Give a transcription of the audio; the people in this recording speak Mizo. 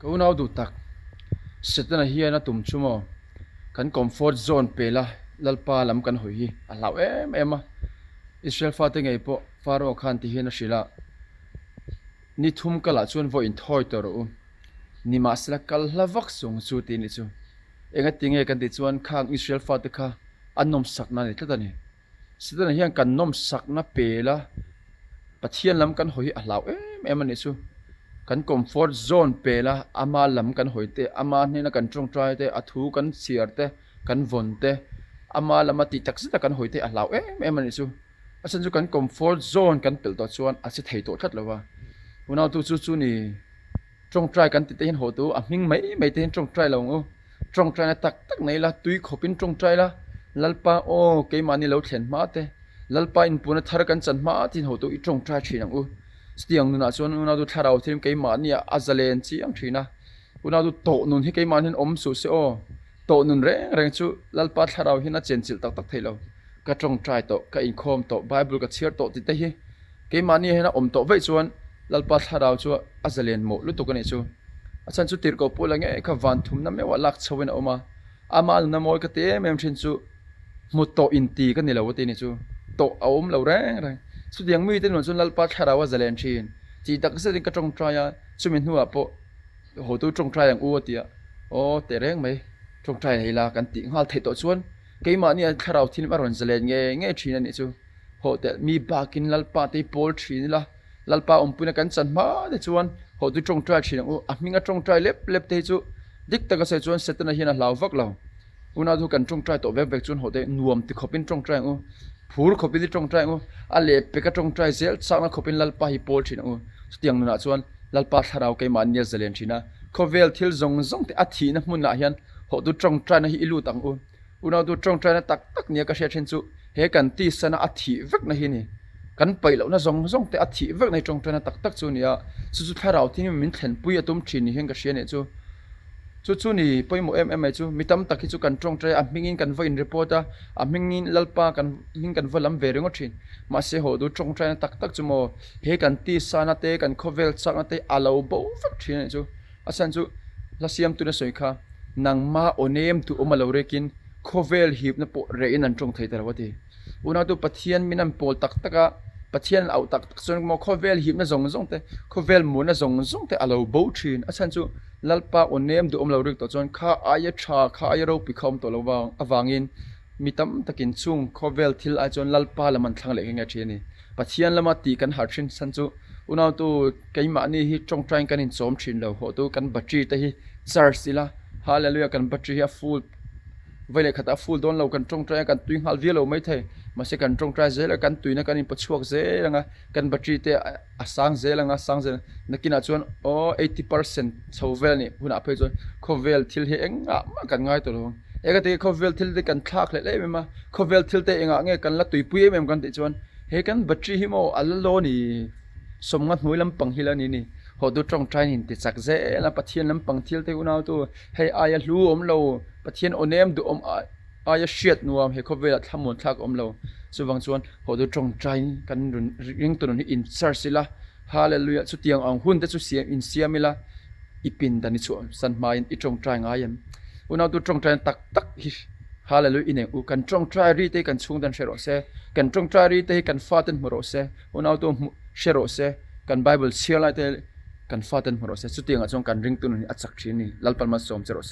Ka unau duh tak, Setana hian a tum chu maw kan comfort zone pela Lalpa lam kan hawi hi a hlau em em a. Israel fate ngei pawh Pharaoh khan ti hian a hrilh a, Ni thum kalah chuan vawi inthawi tawh rawh u, nimahsela kal hla vak sung chu ti nih chu. Engatinge kan tih chuan khang Israel fate kha an nawmsakna a ni tlat a ni. Setana hian kan nawmsakna pela Pathian lam kan hawi hi a hlau em em a nih chu. Kan comfort zone pela ama lam kan hawi te, ama hnena kan tawngtai te, a thu kan chhiar te, kan vawn te, ama lama tih tak zeta kan hawi te a hlau em em a nih chu. A chhan chu kan comfort zone kan pelh tawh chuan a che thei tawh tlat lo va. Unautu chu chu ni. Tawngtai kan tih te hian haw tu a hming mai mai te hian tawngtai lo ang u. Tawngtaina tak tak nei la, tui khawpin tawngtai la, Lalpa aw keimahni lo thlen hma te, Lalpa inpuna thar kan chan hma tiin haw tu i tawngtai thin ang u. Chutiang nunah chuan unau tu thlarau thil keimahni ah a zalen chiang thin a. Unau tu tawh nun hi keimahni hian awm suh se aw. Tawh nun reng reng chu Lalpa thlarau hian a chenchilh tak tak thei lo. Ka tawngtai tawh, ka inkhawm tawh, Bible ka chhiar tawh tih te hi Keimahni hian a awm tawh vaih chuan Lalpa thlarau chu a zalen mawh lutuk a nih chu. A chhan chu tirhkoh pawh la ngei kha van thumna meuhah lak chhoin a awm a, ama nuna mawi ka ti em em thin chu hmu tawh inti ka ni lo a ti a nih chu. Tawh a awm lo reng reng. Chutiang mite nun chuan Lalpa thlarau a zalen thin. Tih tak zetin ka tawngtai a, chumi hnuah pawh hotu tawngtai ang u a ti a, aw teh reng mai tawngtai nei la kan tih nghal theih tawh chuan keimahni a thlarau thil a rawn zalen ngei ngei thin a nih chu. Hawh teh mi bakin Lalpa te hi pawl thin ila, Lalpa awmpuina kan chan hma te chuan hawh chu tawngtai thin ang u. A hminga tawngtai lep lep te hi chu dik taka sawi chuan Setana hian a hlau vak lo. Unau chu kan tawngtai tawh vek vek chuan hawh teh nuam ti khawpin tawngtai ang u, phur khawpin i tawngtai ang u, a lehpeka tawngtai zel chakna khawpin Lalpa hi pawl thin ang u. Chutiang nunah chuan Lalpa thlarau keimahni a zalen thin a, khawvel thil zawng zawng te a thihna hmunah hian hawh chu tawngtaina hi i lut ang u. Unautu tawngtaina tak tak nia ka hriat thin chu he kan tisana a thih vekna hi a ni. Kan paih lohna zawng zawng te a thih vekna hi tawngtaina tak tak chu a ni a, chu chu thlarau thing min thlenpui a tum thin ni hian ka hria nih chu. Chu chu ni pawimawh em em mai chu mi tam tak hi chu kan tawngtai a hmingin kan va in report a, a hmingin Lalpa kan hming kan va lam ve ringawt thin. Mahse haw du tawngtaina tak tak chu maw he kan tisana te kan khawvel chakna te a lo bo vek thin a nih chu. A chhan chu hla siamtuna sawi kha nangma aw nem tu awm a lo rekin khawvel hipna pawh rehin an tawng thei ta lo a ti. Unautu Pathian min an pawl tak tak a, Pathian an auh tak tak chuan maw khawvel hipna zawng zawng te, khawvel muanna zawng zawng te a lo bo thin. A chhan chu Lalpa aw nem duh awm lo rik tawh chuan kha aia tha, kha aia ropui kha awm tawh lo vang avangin mi tam takin chung khawvel thil ai chuan Lalpa lam an thlang leh nghe nghe thin a ni. Pathian lama tih kan harh thin chhan chu unautu keimahni hi tawngtain kan inchawm thin lo hawh tu kan battery te hi charge ila hallelujah kan battery hi a full vawi leh khatah a full dawn lo kan tawngtai a kan tui nghal viau lo maithei mahse kan tawngtai zel a kan tuina kan inpawchhuak zel ang a kan battery te a sang zel ang a sang zel nakinah chuan aw eighty percent chho vel a nih hunah phei chuan khawvel thil hi engah mah kan ngai tawh lo ang eng ati khawvel thil te kan thlak hlelh em em a khawvel thil te engah nge kan la tuipui em em kan tih chuan he kan battery hi maw a la law ni sawmnga hnuai lampang hi la ni ni haw tu tawngtai in ti chak zel a Pathian lampang thil te unau tu hei aia hlu awm lo Pathian aw nem duh awm aia hriat nuam he khawvelah thlamuan thlak awm lo chuvang chuan haw tu tawngtai kan rawn ring tu nun hi in charge ila hallelujah chutiang ang hun te chu siam in siam ila i pindan i chhuah san hmain i tawngtai ngai em unau tu tawngtai tak tak hi hallelujah i nei u kan tawngtai ri te hi kan chhung ten hre rawh se kan tawngtai ri te hi kan fa ten hmu rawh se unau tu hmu hre rawh se kan bible chhiar lai te kan fa ten hmu rawh se chutiangah chuan kan ringtu nun hi a chak thin a ni Lalpan malsawm che rawh se.